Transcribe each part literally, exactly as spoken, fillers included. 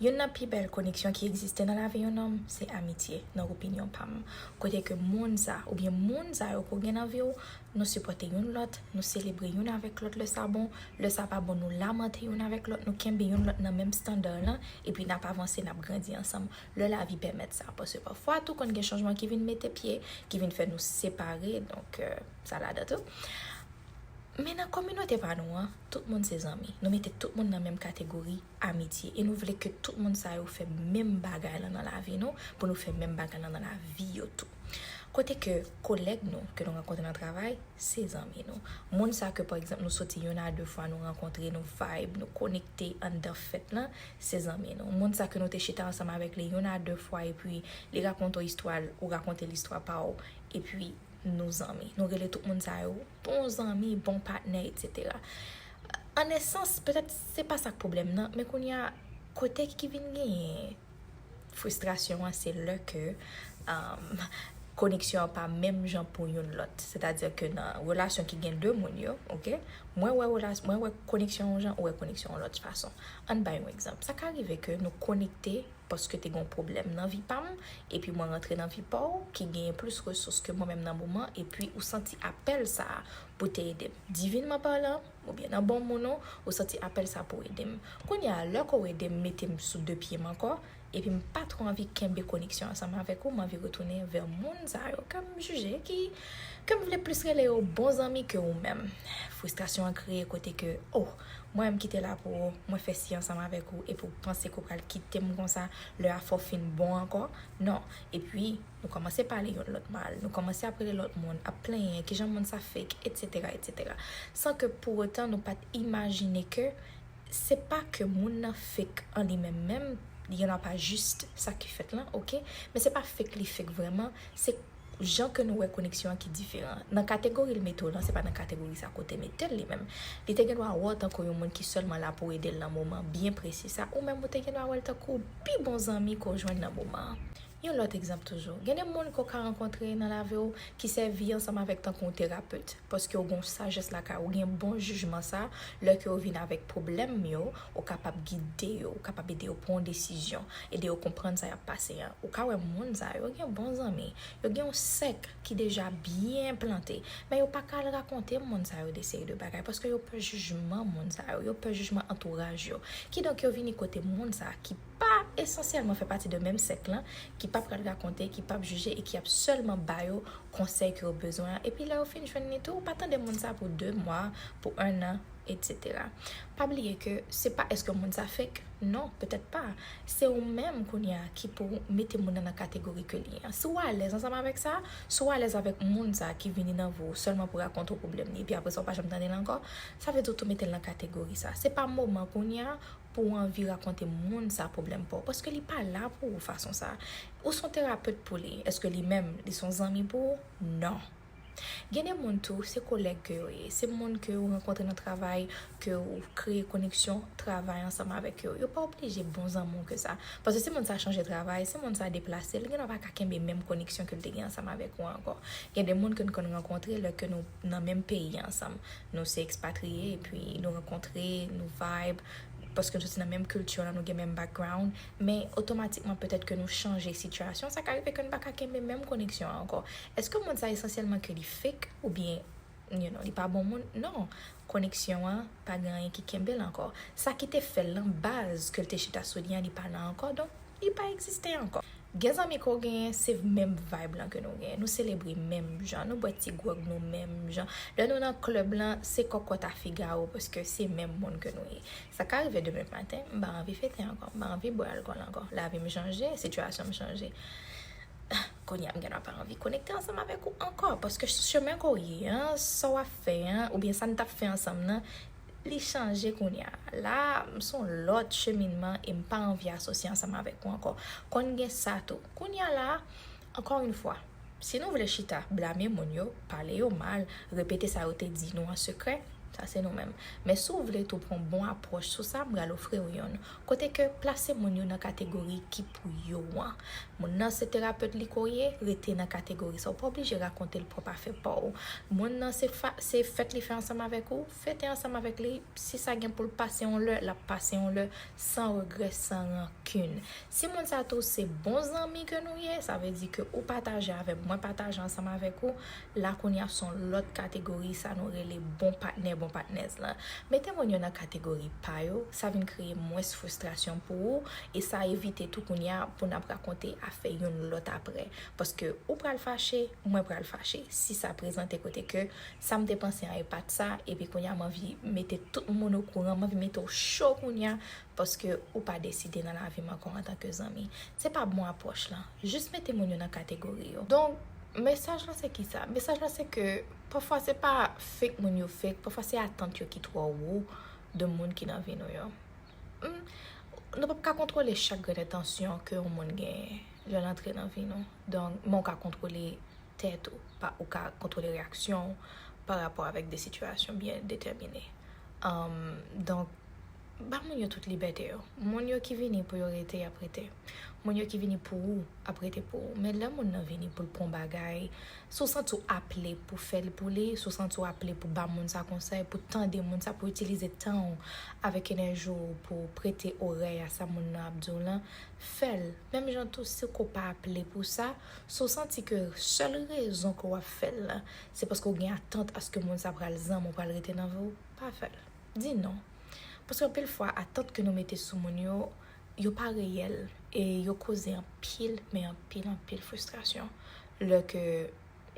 Youn nan pi bèl koneksyon ki egziste nan lavi yon nonm, se amitye, nan opinyon pa m. Kote ke moun sa, oubyen moun sa yo ke w gen nan vi w, nou sipòte youn lòt, nou selebre youn avèk lòt lè sa bon, lè sa pa bon, nou lamante youn avèk lòt, nou kenbe youn lòt nan menm estanda lan, epi n ap avanse, n ap grandi ansanm. Lè lavi pèmèt sa, paske pafwa tou konn gen chanjman ki vin mete pye, ki vin fè nou separe, donk, euh, sa ladan tou. Men nan kominote pa nou an, tout moun se zanmi. Nou mete tout moun nan menm kategori amitye. E nou vle ke tout moun sa yo fè menm bagay lan nan lavi nou, pou nou fè menm bagay lan nan lavi yo tou. Kote ke kolèg nou, ke nou rankontre nan travay, se zanmi nou. Moun sa ke, pa egzanp, nou soti youn a de fwa, nou rankontre, nou vibe, nou konekte anndan fèt lan, se zanmi nou. Moun sa ke nou te chita ansanm avèk li youn a de fwa, epi li rakonte w istwa l, ou rakonte l istwa pa w, epi nou zanmi. Nou rele tout moun sa yo bon zanmi, bon patnè, etsetera. An esans, petèt se pa sa k pwoblèm nan, men kounye a, kote ki vin genyen fristrasyon an, se lè ke, um, koneksyon an pa menm jan pou youn lòt. Sètadi ke nan relasyon ki gen de moun yo, oke, mwen wè relas-, mwen wè koneksyon yon jan, ou wè koneksyon yon lòt fason. Ann bay yon egzanp. Sa ka rive ke nou konekte paske te gen yon pwoblèm nan vi pa m, epi mwen rantre nan vi pa w, ki genyen plis resous ke mwen menm nan moman, epi ou santi apèl sa a pou te ede m. Divinman palan, oubyen nan bon moun ou, ou santi apèl sa pou ede m. Kounye a, lè ke w ede m, mete m sou de pye m ankò, epi m pa twò anvi kenbe koneksyon ansanm avèk ou, m anvi retounen vè moun sa yo ke m jije, ki, ke m vle plis rele yo bon zanmi ke ou menm. Fristrasyon an kreye kote ke, oh, mwen menm ki te la pou ou, mwen fè si ansanm avèk ou, epi w panse ke w pral kite m konsa, lè a fè w fin bon ankò. Non. Epi, nou kòmanse pale youn lòt mal, nou kòmanse ap rele lòt moun, ap plenyen, kijan moun sa fake, etsetera, etsetera. San ke pou otan nou pa t imajine ke se pa ke moun nan fake an li menm menm, il y en a pas juste sa ki fèt lan, oke? Men se pa fake li fake vrèman, se jan ke nou wè koneksyon an ki diferan. Nan kategori l mete w lan, se pa nan kategori sa kote mete l li menm. Li te gen dwa wè w tankou yon moun ki sèlman la pou ede l nan moman byen presi sa, ou menm ou te gen dwa wè l tankou pi bon zanmi ke w jwenn nan moman an. Yon lòt egzanp toujou. Gen de moun ke w ka rankontre nan lavi w ki sèvi ansanm avèk tankou yon terapet, paske w gen yon sajès lakay ou, gen bon jijman sa, lè ke yo vin avèk pwoblèm yo, ou kapab gide yo, ou kapab ede yo pran yon desizyon, ede yo konprann sa y ap pase an. Ou ka wè moun sa yo gen bon zanmi, yo gen yon sèk ki deja byen plante, men yo pa ka al rakonte moun sa yo de seri de bagay, paske yo pè jijman moun sa yo, yo pè jijman antouraj yo. Kidonk, yo vini kote moun sa ki pa esansyèlman fè pati de menm sèk lan, ki pa pral rakonte, ki p ap jije e ki ap sèlman ba yo konsèy ke yo bezwen an. Epi lè yo fin jwenn li tou, ou pa tande moun sa pou de mwa, pou en an, etsetera. Pa bliye ke se pa èske moun sa fake, non, petèt pa. Se ou menm kounye a ki pou mete moun nan nan kategori ke li an. Si w alèz ansanm avèk sa, si w alèz avèk moun sa ki vini nan vi w sèlman pou rakonte w pwoblèm li, epi apre sa w pa janm tande l ankò, sa vle di w tou mete l nan kategori sa. Se pa moman kounye a pou w anvi rakonte moun sa pwoblèm pa w, paske li pa la pou ou fason sa. Ou se yon terapet pou li, èske li menm, li se yon zanmi pou ou? Non. Gen de moun tou, se kolèg ke yo ye, se moun ke ou rankontre nan travay, ke ou kreye koneksyon travay ansanm avèk yo. Yo pa oblije bon zanmi w ke sa. Paske si moun sa chanje travay, si moun sa deplase, li gen dwa pa ka kenbe menm koneksyon ke l te gen ansanm avèk ou ankò. Gen de moun ke n konn rankontre lè ke nou nan menm peyi ansanm. Nou se ekspatriye, epi nou rankontre, nou vibe, paske nou soti nan menm kilti lan, nou gen menm background, men otomatikman petèt ke nou chanje sitiyasyon, sa ka rive ke n pa ka kenbe menm koneksyon an ankò. Èske moun sa esansyèlman ke li fake oubyen, you know, li pa bon moun? Non. Koneksyon an pa gen anyen ki kenbe l ankò. Sa ki te fè l lan baz ke l te chita sou li an, li pa la ankò, donk li pa egziste ankò. Gen zanmi ke w genyen, se menm vibe lan ke nou genyen. Nou selebre menm jan, nou bwè ti gwòg nou menm jan. Lè nou nan klèb lan, se kòkòt a figawo, paske se menm moun ke nou ye. Sa ka rive demen maten, m pa anvi fete ankò, m pa anvi bwè alkòl ankò. Lavi m chanje, sitiyasyon m chanje. Kounye a, m gen dwa pa anvi konekte ansanm avèk ou ankò, paske chemen ke w ye an, sa w ap fè an, oubyen sa n t ap fè ansanm nan, li chanje kounye a. La, m se yon lòt cheminman e m pa anvi asosye ansanm avèk ou ankò. Konn gen sa tou. Kounye a la, encore une fois, si nou vle chita, blame moun yo, pale yo mal, repete sa yo te di nou an sekrè, Sa se nou menm. Men si w vle tou pran bon apwòch sou sa, m pral ofri w youn. Kote ke plase moun yo nan kategori ki pou yo an. Moun nan se terapet li ke w ye, rete nan kategori sa. Ou pa oblije rakonte l pwòp afè pa w. Moun nan se, fa, se fèt li fè ansanm avèk ou, fete ansanm avèk li. Si sa gen pou l pase yon lè, l ap pase yon lè san regrè, san rankin. Si moun sa tou se bon zanmi ke nou ye, sa vle di ke ou pataje avè m, mwen pataje ansanm avèk ou, la kounye a se yon lòt kategori, sa nou rele bon patnè, bon patnèz lan. Mete moun yo nan kategori pa yo, sa vin kreye mwens fristrasyon pou ou, e sa evite tou kounye a pou n ap rakonte afè youn lòt apre. Paske ou pral fache, mwen pral fache. Si sa prezante kote ke sa m te panse an e pa t sa, epi kounye a m anvi mete tout moun okouran, m anvi mete w cho kounye a, paske ou pa deside nan lavi m ankò antanke zanmi. Se pa bon apwòch lan. Jis mete moun yo nan kategori yo. Donk, mesaj lan se kisa? Mesaj lan se ke pafwa se pa fake moun yo fake, pafwa se atant yo ki twò wo de moun ki nan vi nou yo. Hmm, nou p ap ka kontwole chak grenn entansyon ke yon moun genyen lè l antre nan vi nou. Donk, men w ka kontwole tèt ou, pa, ou ka kontwole reyaksyon w pa rapò avèk de sitiyasyon byen detèmine. Um, donk, ba moun yo tout libète yo. Moun yo ki vini pou yo rete, y ap rete. Moun yo ki vini pou ou, ap rete pou ou. Men lè moun nan vini pou l pran bagay, si w santi w aple pou fè l pou li, si w santi w aple pou ba moun sa konsèy, pou tande moun sa, pou itilize tan w avèk enèji w pou prete orèy a sa moun nan ap di w lan, fè l. Menm jan tou, si w pa aple pou sa, si w santi ke sèl rezon ke w ap fè l lan, se paske w gen atant aske moun sa pral zanmi w, pral rete nan vi w, pa fè l. Di non. Paske anpil fwa, atant ke nou mete sou moun yo, yo pa reyèl e yo koze anpil, men anpil, anpil fristrasyon lè ke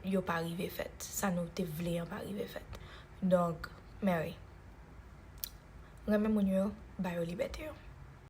yo pa rive fèt. Sa nou te vle an pa rive fèt. Donk, men wi. Renmen moun yo, ba yo libète yo.